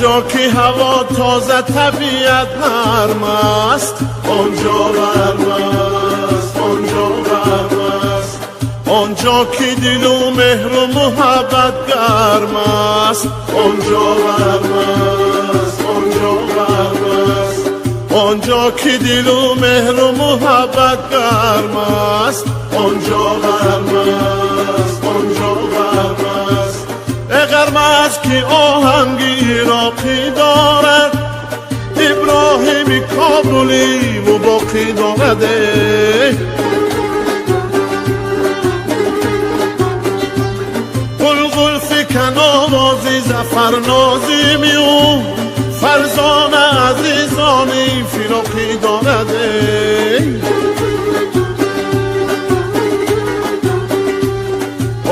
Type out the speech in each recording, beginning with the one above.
Онҷо ки ҳаво тоза, табиат нарм аст, онҷо ғарм аст, онҷо ғарм аст. Онҷо ки дилу меҳру муҳаббат гарм аст, онҷо ғарм аст, онҷо ғарм аст. Онҷо ки дилу меҳру муҳаббат гарм аст, онҷо ғарм аст, онҷо ғарм аст. Ғарм аст ки оҳанги ироқӣ дорад, Иброҳими Кобулӣ боқӣ дорад. Ғулғул фикан овози зафарнозими ӯ, фарзона азизони фироқӣ дорад.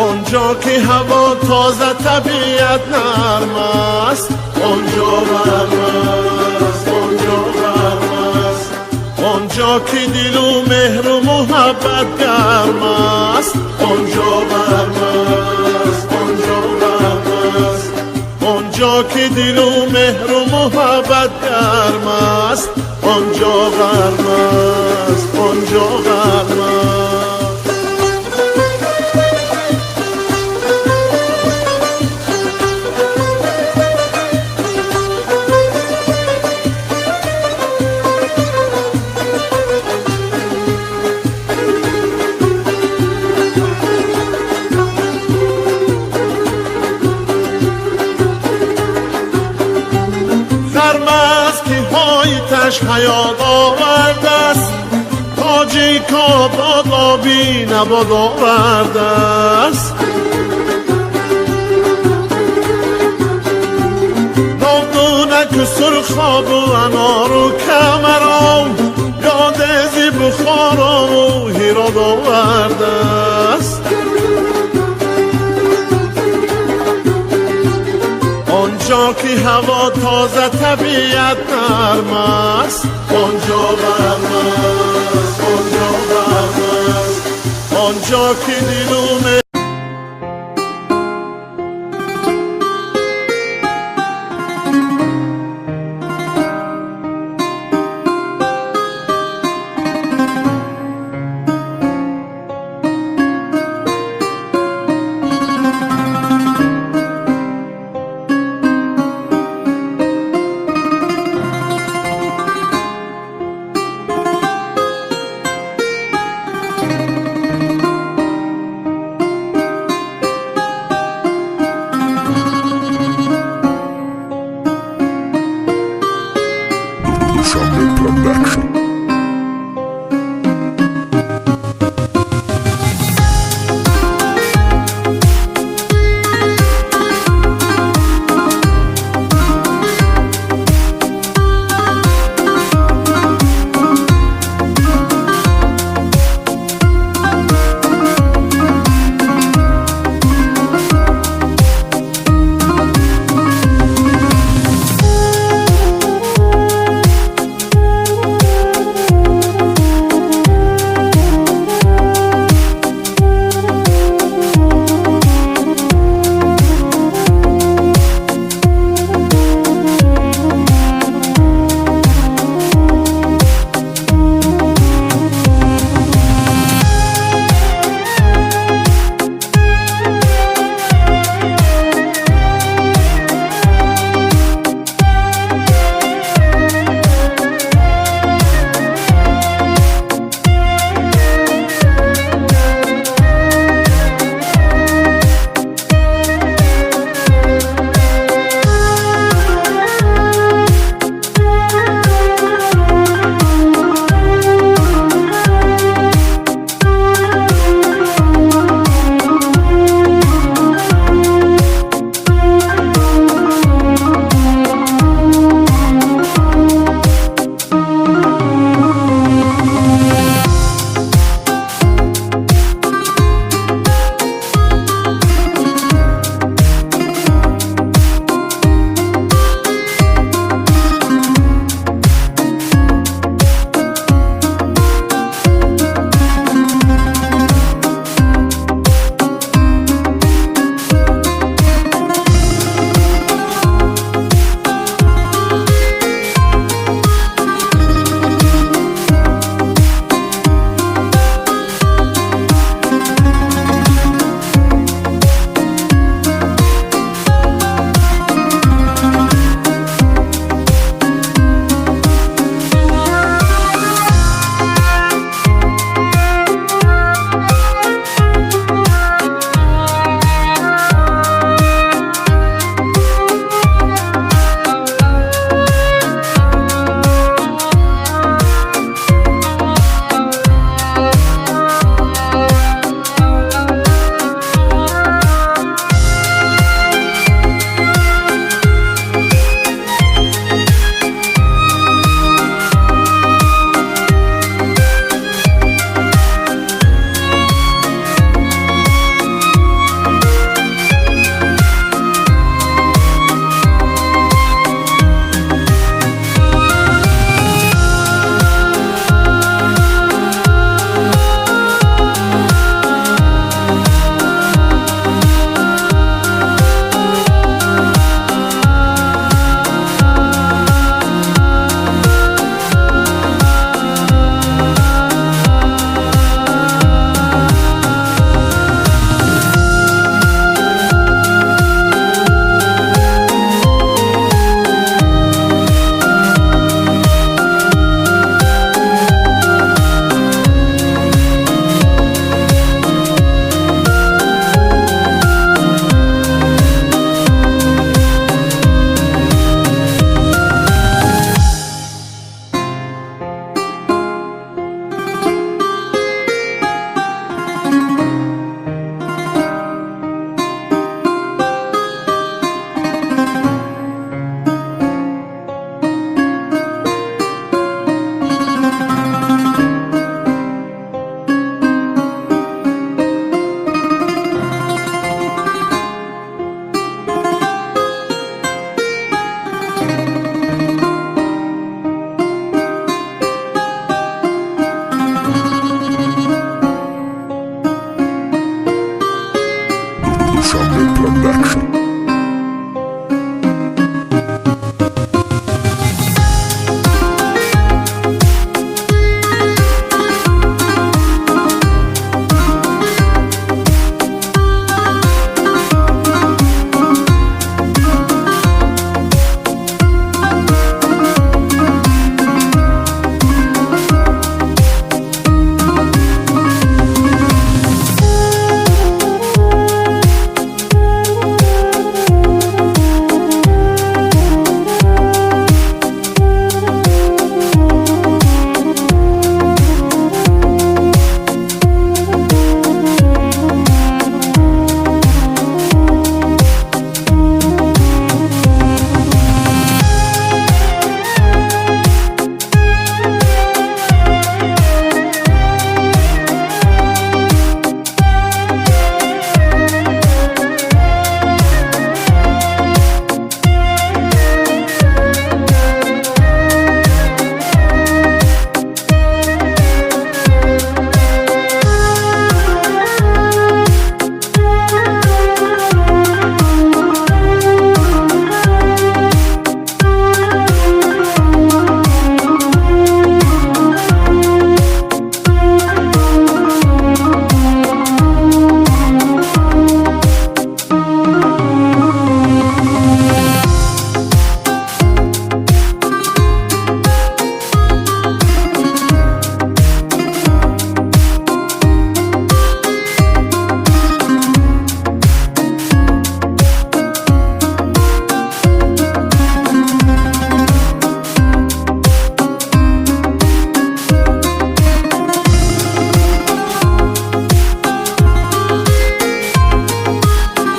Онҷо ки ҳаво тоза, табиат нарм аст, онҷо ғарм аст, онҷо ғарм аст. Онҷо ки дилу меҳру муҳаббат гарм аст, онҷо ғарм аст, онҷо ғарм аст. Онҷо ки дилу меҳру муҳаббат гарм аст, онҷо ғарм аст, онҷо ғарм аст. Ҳаёт овардааст, тоҷик обод обӣ набод овардааст. Нодунаку сурхобу анору камаром, ёдези Бухорову Ҳирод овардааст. Онҷо ки ҳаво тоза, табиат нарм аст, онҷо ғарм аст, онҷо ғарм аст. Онҷо ки дилу Dushanbe Production.